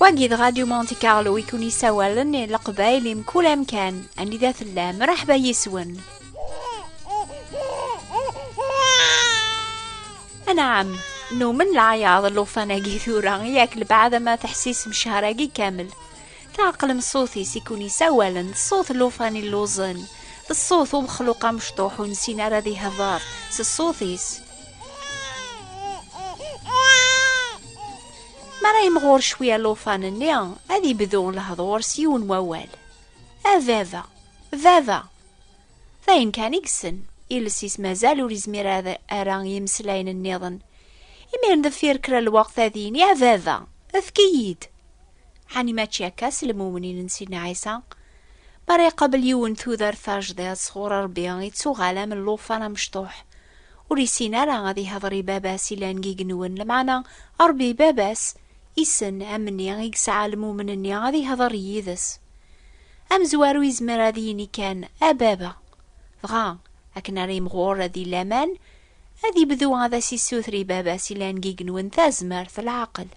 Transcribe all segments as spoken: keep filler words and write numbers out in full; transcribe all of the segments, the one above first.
Wagi d Radio Monte Carlo i kun-isawalen i Leqbayel i mkul amkan, anida tellam, mreḥba yis-wen. Anɛam, numen leɛyaḍ n llufan-agi tura, yak lbeɛd ama teḥsisem ccher-agi kamel. Tɛeqlem ṣṣut-is i kun-isawalen, d ṣṣut n llufan illuẓen, d ṣṣut umexluq amecṭuḥ ur nessin ara ad ihder, s ṣṣut-is. Mi ara yimɣur cwiya llufan-nni, ad ibdu lehdur s yiwen wawal: "A baba, baba!" D ayen kan i yessen. Iles-is mazal ur izmir ad ara i yimeslayen nniḍen. Imiren deffir kra lweqt ad yini: "A baba, efk-iyi-d!" Ɛni mačči akka s lmumnin n Sidna Ɛisa? Mi ara iqabel yiwen tudert tajdiṭ sɣur Ṛebbi, ittuɣal am llufan amecṭuḥ. Ur issin ara ad ihder i baba-s ilan deg igenwen, lameɛna Ṛebbi baba-s issen amni i yesɛa lmumen-nni ad ihder yid-s. Amezwaru yezmer ad yini kan: "A baba!" Dɣa, akken ara yimɣur ad di laman, ad ibdu ad as-issuter i baba-s ilan deg igenwen tazmert, leɛqel.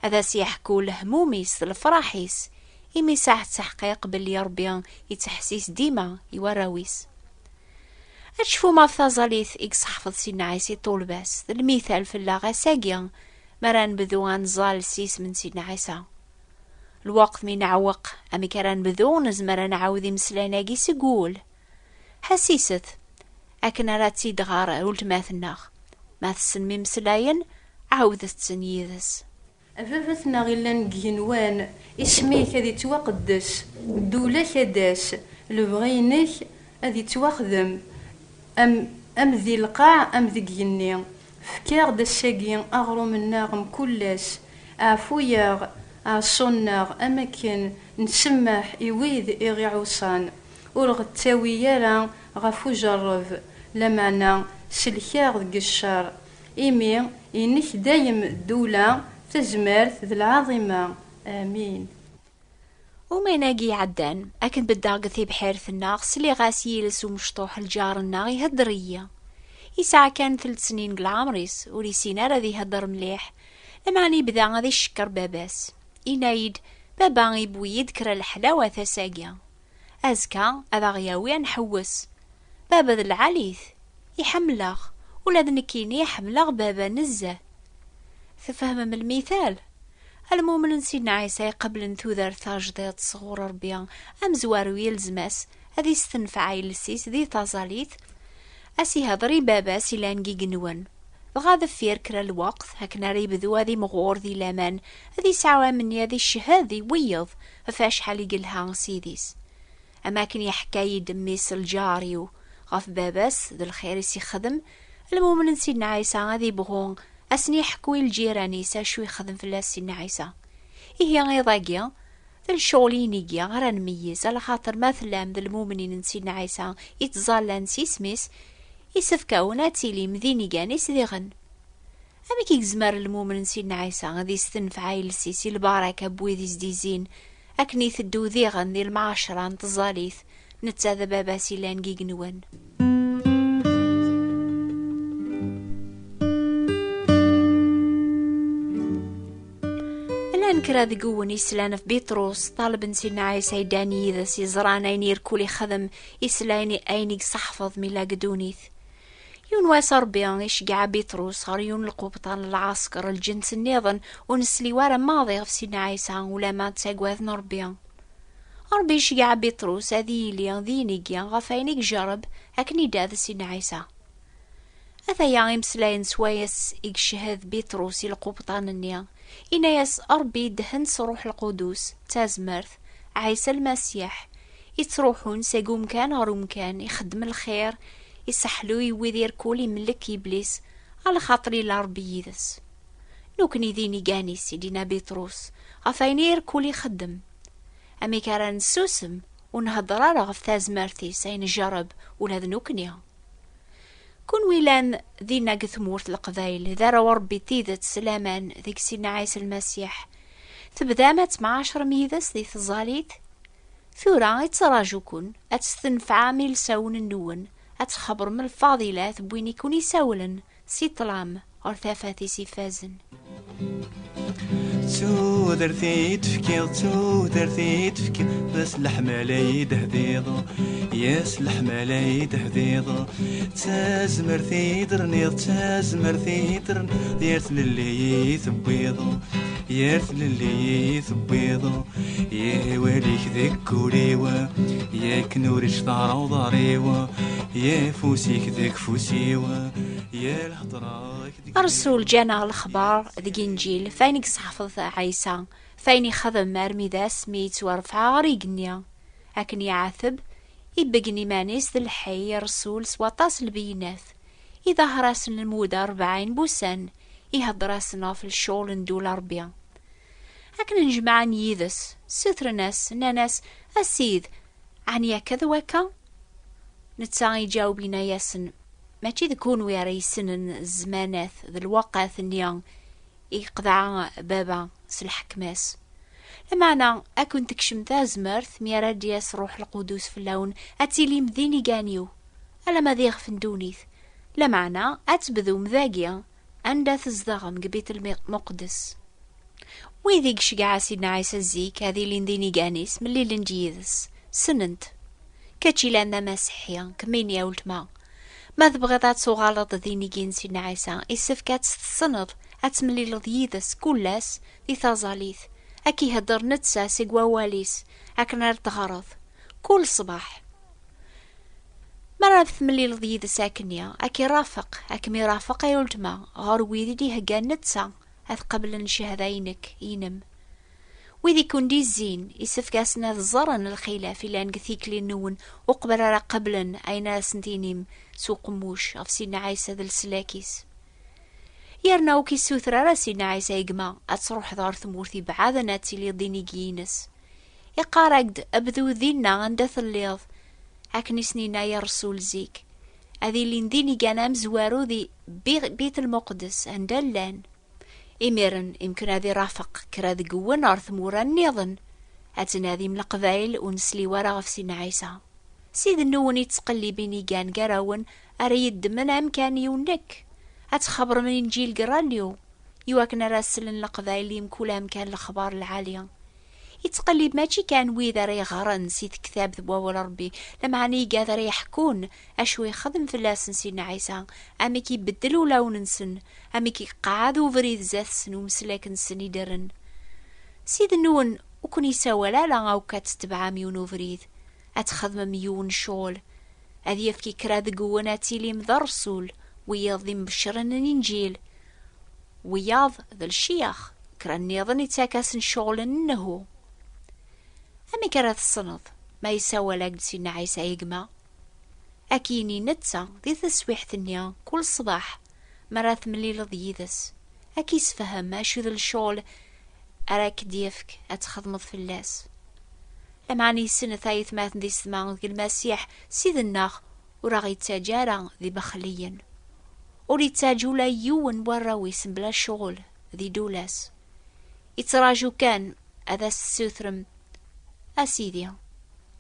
Ad as-yeḥku lehmum-is d lefraḥ-is, imi yesɛa ttḥeqqiq belli Ṛebbi yettḥessis dima i warraw-is. Ad tecfum ɣef taẓallit i yesseḥfeḍ Sidna Ɛisa i ṭṭulba-s, d lmital fell-aɣ ass-agi, mi ara nebdu ad nẓall s yisem n Sidna Ɛisa. Lweqt mi neɛweq, amek ara nebdu, nezmer ad nɛawed imeslayen-agi seg wul. Ḥessiset, akken ara tt-id-ɣer weltma-tneɣ. Ma tessnem imeslayen, ɛawdet-ten yid-s. A baba-tneɣ illan deg igenwan, isem-ik ad ittwaqeddes, ddula-k ad d-tas, lebɣi-inek ad ittwaxdem, am, am di lqaɛ am deg igenni. Efk-aɣ-d ass-agi aɣrum-nneɣ mkul ass, ɛfu-yaɣ aɛeṣṣu-nneɣ am akken nsemmeḥ i wid i ɣ-iɛuṣan. Ur ɣ-ttawi ara ɣef ujerreb, lameɛna sellek-aɣ deg ccer, imi inek dayem ddula, tazmert d lɛaḍima. Amin. Umayen-agi iɛeddan, akken beddeɣ deg tibḥirt-nneɣ, sliɣ-as yiles umecṭuḥ lǧar-nneɣ ihedder-iyi. Yesɛa kan telt snin deg leɛmer-is, ur yessin ara ad ihedder mliḥ, lameɛna yebda ad icekker baba-s. Yenna-yi-d: "Baba iwwi-yi-d kra leḥlawat ass-agi. Azekka ad aɣ-yawi ad nḥewwes. Baba d lɛali-t, iḥemmel-aɣ, ula d nekkini ḥemmleɣ baba nezzeh." Tfehmem lmital? Lmumen n Sidna Ɛisa iqeblen tudert tajdiṭ sɣur Ṛebbi, amezwaru yelzem-as ad istenfeɛ iles-is di taẓallit, ad s-ihder i baba-s ilan deg igenwen. Dɣa deffir kra lweqt, akken ara yebdu ad imɣur di laman, ad yesɛu amni ad icehhed i wiyeḍ ɣef acḥal i yelha Ssid-is. Am akken iḥka-yi-d mmi-s lǧar-iw ɣef baba-s d lxir i s-ixdem, lmumen n Sidna Ɛisa ad ibɣu ad sen-iḥku i lǧiran-is acu ixdem fell-as Sidna Ɛisa. Ihi iḍ-agi, d lecɣel inigi ara nmeyyez, alaxaṭer ma tellam d lmumnin n Sidna Ɛisa ittẓallan s isem-is, isefk-awen ad tilim d inigan-is diɣen. Amek i yezmer lmumen n Sidna Ɛisa ad istenfeɛ iles-is i lbaraka n wid i s-d-izzin, akken iteddu diɣen di lemɛacra n tẓallit, netta d baba-s ilan deg igenwan? Llan kra deg-wen islan ɣef Biṭrus, ṭalben Sidna Ɛisa yeddan yid-s, iẓran ayen irkul ixdem, islan ayen i yesseḥfeḍ mi yella deg ddunit. Yiwen wass Ṛebbi iceggeɛ Biṭrus ɣer yiwen lqubṭan n lɛesker lǧens nniḍen ur nesli wara maḍi ɣef Sidna Ɛisa ulamma ttagaden Ṛebbi. Ṛebbi iceggeɛ Biṭrus ad yili d inigi ɣef ayen i ijerreb akken idda d Sidna Ɛisa. Ataya imeslayen s wayes i yeched Biṭrus i lqubṭan-nni, yenna-yas Ṛebbi idhen s Ṛuḥ Lqudus, d tazmert, Ɛisa Lmasiḥ, ittruḥun seg umkan ɣer umkan, ixeddem lxir, iseḥluy wid irkul imellek Iblis, alaxaṭer illa Ṛebbi yid-s. Nukni d inigan-is, i d-inna Biṭrus, ɣef ayen irkul ixeddem. Amek ara nessusem ur nhedder ara ɣef tazmert-is ay njerreb ula d nukni? Kunwi llan dinna deg tmurt n Leqbayel, d arraw n Ṛebbi n tidet s laman deg Sidna Ɛisa Lmasiḥ, tebdam ad temɛacrem yid-s di tẓallit? Tura i ttraǧu-kun ad testenfɛem ilsawen-nwen, ad txebrem lfaḍilat n win i kun-isawlen si ṭṭlam ɣer tafat-is ifazen. Tudert i yi-d-tefkiḍ, tudert i yi-d-tefkiḍ, d as leḥmala i yi-d-tehdiḍ, yes leḥmala i yi-d-tehdiḍ. D tazmert i yi-d-terniḍ, d tazmert i yi-d-terniḍ, yir tlelli i yi-tewwiḍ, yir tlelli i yi-tewwiḍ. Yir walik deg wul-iw, yakken ur ičṭar uḍar-iw, yir fus-ik deg fus-iw, yir lhedra-k deg Rsul ǧǧan-aɣ lexbar deg Inǧil, f ayen i yesseḥfeḍ Ɛisa, f ayen ixdem armi d ass mi yettwarfeɛ ɣer igenni. Akken iɛateb, ibeggen iman-is d lḥi i Rsul s waṭas n lbeyyinat. Iḍahher-asen lmud rebɛin n wussan, ihedder-asen ɣef lecɣel n ddula Ṛebbi. Akken njemɛen yid-s, ssutren-as, nnan-as: "A Ssid, ɛni akka d wakka?" Netta iǧaweb, yenna-yasen: "Mačči d kunwi ara yessnen zzmanat d lwaqat-nni i yeqḍeɛ Baba s lḥekma-s. Lameɛna, ad ken-tekcem tazmert mi ara d-yas Ṛuḥ Lqudus fell-awen, ad tilim d inigan-iw, alamma d ixef n ddunit. Lameɛna, ad tebdum dagi, anda tzedɣem deg Bit Lmuqdes." Wid i iceggeɛ Sidna Ɛisa zik ad ilin d inigan-is, mlilen-d yid-s, ssnen-t. "Kečč ilan d amasiḥi, kemmini a weltma. Ma tebɣiḍ ad tuɣaleḍ d inigi n Sidna Ɛisa, issefk ad tt-tessneḍ, ad temlileḍ yid-s kul ass di taẓalit, ad k-ihedder netta seg wawal-is, akken ara teɣreḍ kul ṣṣbeḥ. Mi ara temlileḍ yid-s akkenni, ad k-irafeq, ad kem-irafeq ay weltma ɣer wid i d-iheggan netta ad qeblen ccehda-inek, inem. Wid i ken-d-izzin, issefk-asen ad ẓren lxilaf ilan deg tikli-nwen uqbel ara qeblen ayen ara sen-tinim s uqemmuc ɣef Sidna Ɛisa d leslak-is. Yerna ur k-issuter ara Sidna Ɛisa i gma ad truḥeḍ ɣer tmurt ibeɛden ad tiliḍ d inigi-ines. Iqqar-ak-d: bdu dinna anda telliḍ." Akken i sen-yenna i Rsul zik, ad ilin d inigan amezwaru di Bi-, Bit Lmuqdes, anda llan. Imiren, imken ad irafeq kra deg-wen ɣer tmura nniḍen, ad tnadim Leqbayel ur nesli wara ɣef Sidna Ɛisa. Ssid-nwen ittqellib inigan gar-awen ara yeddmen amkan-iw nekk, ad txebrem Linǧil deg rradyu, iwakken ara slen Leqbayel i mkul amkan lexbar lɛali. Ittqellib mačči kan wid ara iɣren si tektabt n wawal Ṛebbi, lameɛna igad ara iḥkun acu ixdem fell-asen Sidna Ɛisa, amek ibeddel ulawen-nsen, amek iqeɛɛed ubrid zdat-sen umeslak-nsen i d-rren. Ssid-nwen ur ken-isawal ara akk ad tetebɛem yiwen ubrid, ad txedmem yiwen ccɣel, ad yefk i kra deg-wen ad tilim d rrsul, wiyaḍ d imbecren n Inǧil, wiyaḍ d lecyax, kra nniḍen ittak-asen ccɣel n nnhu. Amek ara tessneḍ ma yessawal-ak-d Sidna Ɛisa i gma? Ad k-yini netta di teswiḥt-nni kul ṣṣbeḥ mi ara temlileḍ yid-s, ad k-isefhem acu d lecɣel ara k-d-yefk ad txedmeḍ fell-as. Lameɛna yessenhet aytmaten d yessetma deg Lmasiḥ, Ssid-nneɣ ur aɣ-yettaǧǧa ara d ibexliyen. Ur yettaǧǧa ula yiwen n warraw-is mebla ccɣel di ddula-s. Yettraǧu kan ad as-tessutrem: "A Sidi,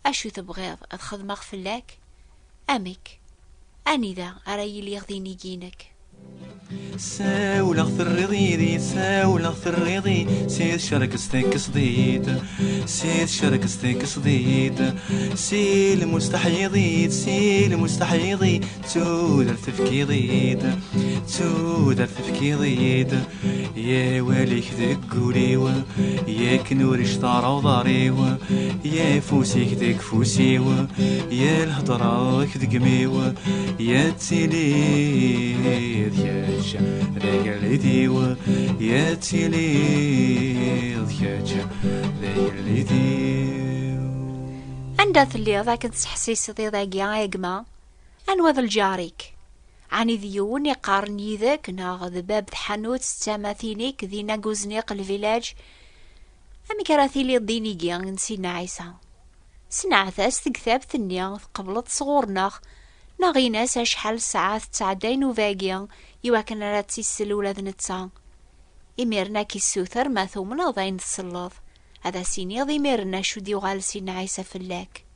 acu tebɣiḍ ad xedmeɣ fell-ak? Amek? Anida ara yiliɣ d inigi-inek?" Sawleɣ terriḍ yid-i, sawleɣ terriḍ-i, si tcerkest tekkseḍ-iyi-d, si tcerkest tekkseḍ-iyi-d, si lmustaḥ yiḍ-i, si lmustaḥ yiḍ-i, tudert tefkiḍ-iyi-d, tudert tefkiḍ-iyi-d. Yawal-ik deg wul-iw, yakken ur iceṭṭar uḍar-iw, yafus-ik deg ufus-iw, ya lhedra-k deg imi-w, ya tiliḍ kečč d agellid-iw, ya tiliḍ kečč d agellid-iw. Anda telliḍ akken tettḥessiseḍ iḍ-agi, a gma? Anwa d lǧar-ik? Ɛni d yiwen iqqaren yid-k, neɣ d bab tḥanut s tamatin-ik dinna deg uzniq lvilaj? Amek ara tiliḍ d inigi n Sidna Ɛisa? Sneɛt-as tegtabt-nni tqebleḍ sɣur-neɣ, neɣ in-as acḥal ssaɛa tettɛedda i nnuba-agi, iwakken ara tt-issel ula d netta. Imiren ad k-issuter ma tumneḍ ayen tselleḍ. Ad as-iniḍ imiren acu d-yuɣal Sidna Ɛisa fell-ak.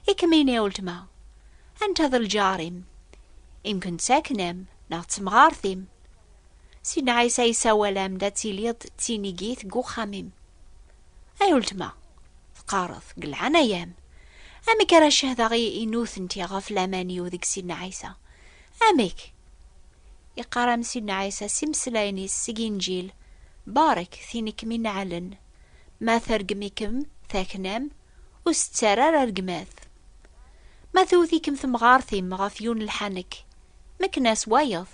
I kemmini a weltma, anta d lǧar-im? Imken d takna-m neɣ d temɣart-im? Sidna Ɛisa yessawal-am-d ad tiliḍ d tinigit deg uxxam-im. Ay uletma, teqqareḍ, deg leɛnaya-m, amek ara cehdeɣ i, i nutenti ɣef laman-iw deg Sidna Ɛisa? Amek? Iqqar-am Sidna Ɛisa s imeslayen-is seg Inǧil: Barek tin i kem-ineɛlen, ma tergem-ikem taknam, ur s-ttarra ara rregmat. Ma tewwet-ikem temɣart-im ɣef yiwen lḥanek, mekken-as wayeḍ.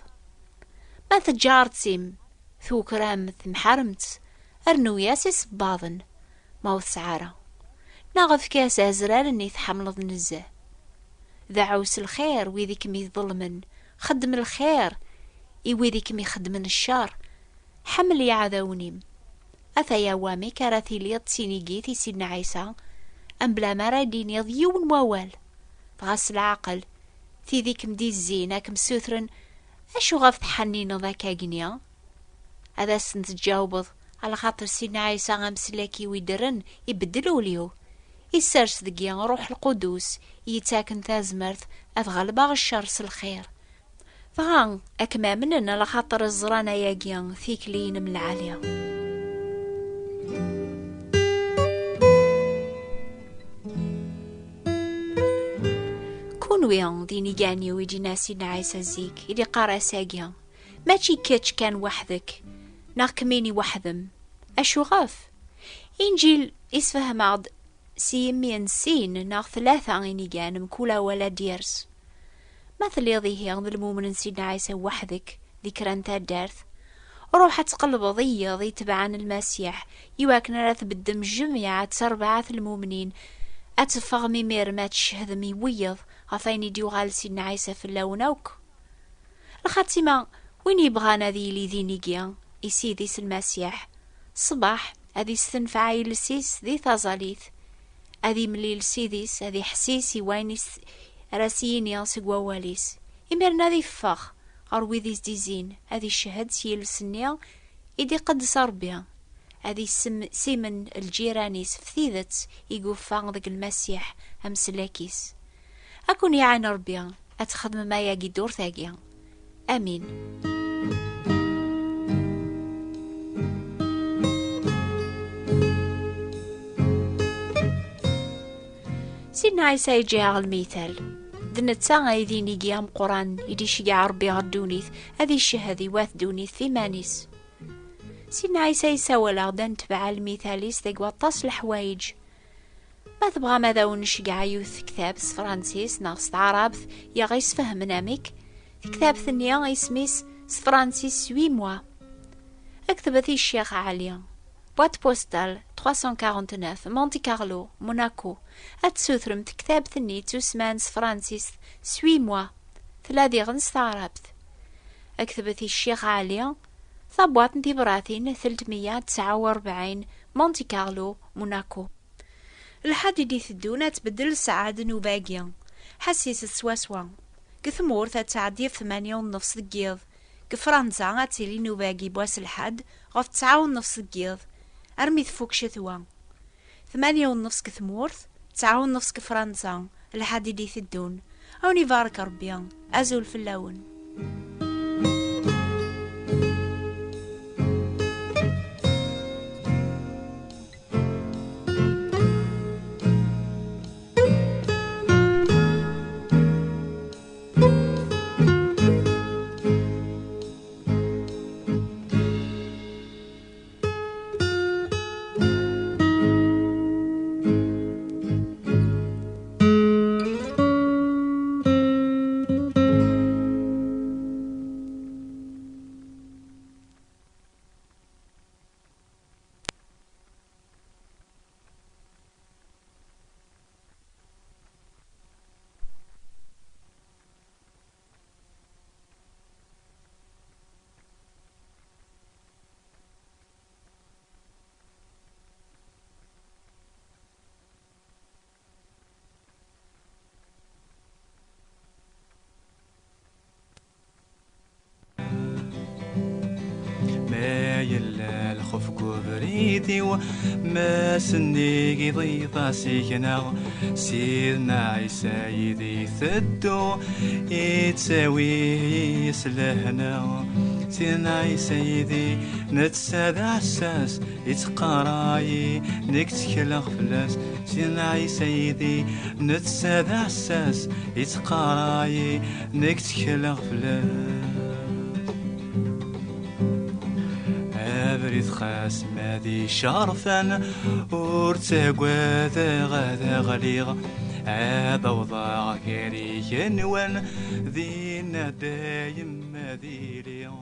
Ma teǧǧareḍ-tt-im, tukram temḥaremt, rnu-yas isebbaḍen, ma ur tesɛa ara. Neɣ efk-as azrar-nni tḥemmleḍ nezzeh. Deɛɛu s lxir wid i kem-iḍelmen, xeddem lxir i wid i kem-ixeddmen ccer, ḥemmel iɛdawen-im. Ataya wamek ara tiliḍ d tinigit i Sidna Ɛisa, mebla ma ara d-tiniḍ yiwen wawal. Dɣa s leɛqel, tid i kem-d-izzin ad kem-ssutren: Acu ɣef tḥennineḍ akka-gni? Ad asen-tǧawbeḍ: Alaxaṭer Sidna Ɛisa, ameslak-iw iddren, ibeddel ul-iw, issers deg-i Ṛuḥ Lqudus, i yi-ttaken tazmert ad ɣelbeɣ ccer s lxir. Dɣa ad kem-amnen, alaxaṭer ẓran ayagi tikli-inem lɛali. Kunwi d inigan-iw, i d-yenna Sidna Ɛisa zik, i d-iqqar ass-agi: Mačči kečč kan weḥd-k, neɣ kemmini weḥd-m. Acuɣef? Inǧil isfehhem-aɣ-d s yimi n sin neɣ tlata inigan, mkul awal ad d-yers. Ma telliḍ ihi d lmumen n Sidna Ɛisa weḥd-k di kra n taddart, ruḥ ad tqelbeḍ i yiḍ itebɛen Lmasiḥ, iwakken ara tbeddem jmiɛa d terbaɛt n lmumnin, ad teffɣem imir-m ad tcehdem i wiyeḍ ɣef wayen i d-yuɣal Sidna Ɛisa fell-awen akk. Lxatima, win yebɣan ad yili d inigi i Sidi-s Lmasiḥ, ṣṣbeḥ ad istenfeɛ iles-is di taẓalit, ad imlil Sidi-s, ad iḥessis i wayen is-, ara s-yini seg wawal-is. Imiren ad iffeɣ ɣer wid i s-d-izzin, ad icehhed s yiles-nni i d-iqeddes Ṛebbi, ad isem-, simen lǧiran-is f tidet i yufa deg Lmasiḥ ameslak-is. Ad ken-iɛin Ṛebbi ad txedmem ayagi ddurt-agi. Amin. Sidna Ɛisa yeǧǧa-aɣ lmital. D netta ay d inigi ameqqran i d-iceggeɛ Ṛebbi ɣer ddunit, ad icehhed i wat ddunit f iman-is. Sidna Ɛisa yessawal-aɣ-d ad netbeɛ lmital-is deg waṭas n leḥwayeǧ. Ma tebɣam ad awen-nceggeɛ yiwet tektabt s tefransist neɣ s taɛrabt i ɣ-isfehmen amek, tektabt-nni isem-is s tefransist Suis-moi. Ktbet i Ccix Ɛli, boîte postale trois cent quarante-neuf, Monte Carlo, Monaco. Ad tessutrem tektabt-nni ittusemman s tefransist Suis-moi, tella diɣen s taɛrabt. Ktbet i Ccix Ɛli, tabwaṭ n tibratin telt meyya tesɛa u rebɛin, Monte Carlo, Monaco. Lḥad i d-iteddun ad tbeddel ssaɛa d nnuba-agi. Ḥesset swaswa. Deg tmurt ad tɛeddi ɣef tmanya u nnefs deg yiḍ. Deg Fransa ad tili nnuba-agi n wass lḥad ɣef tesɛa u nnefs deg yiḍ, armi tfuk ccetwa. Tmanya u nnefs deg tmurt, tesɛa u nnefs deg Fransa, lḥad i d-iteddun. A wen-ibarek Ṛebbi. Azul fell-awen. Ma yella lxuf deg ubrid-iw, ma sennig iḍ-iḍ asigna, Sidna Ɛisa yid-i teddu, ittawi-yi s lehna. Sina Ɛisa yid-i, netta d aɛessas, ittqarayi, nekk ttekleɣ fell-as. Sina Ɛisa yid-i, netta d aɛessas, ittqarayi, nekk ttekleɣ fell-as. Abrid xas ma d icerfan, ur ttagadeɣ ad ɣliɣ, ad awḍeɣ gar igenwan, dinna dayem ad iliɣ.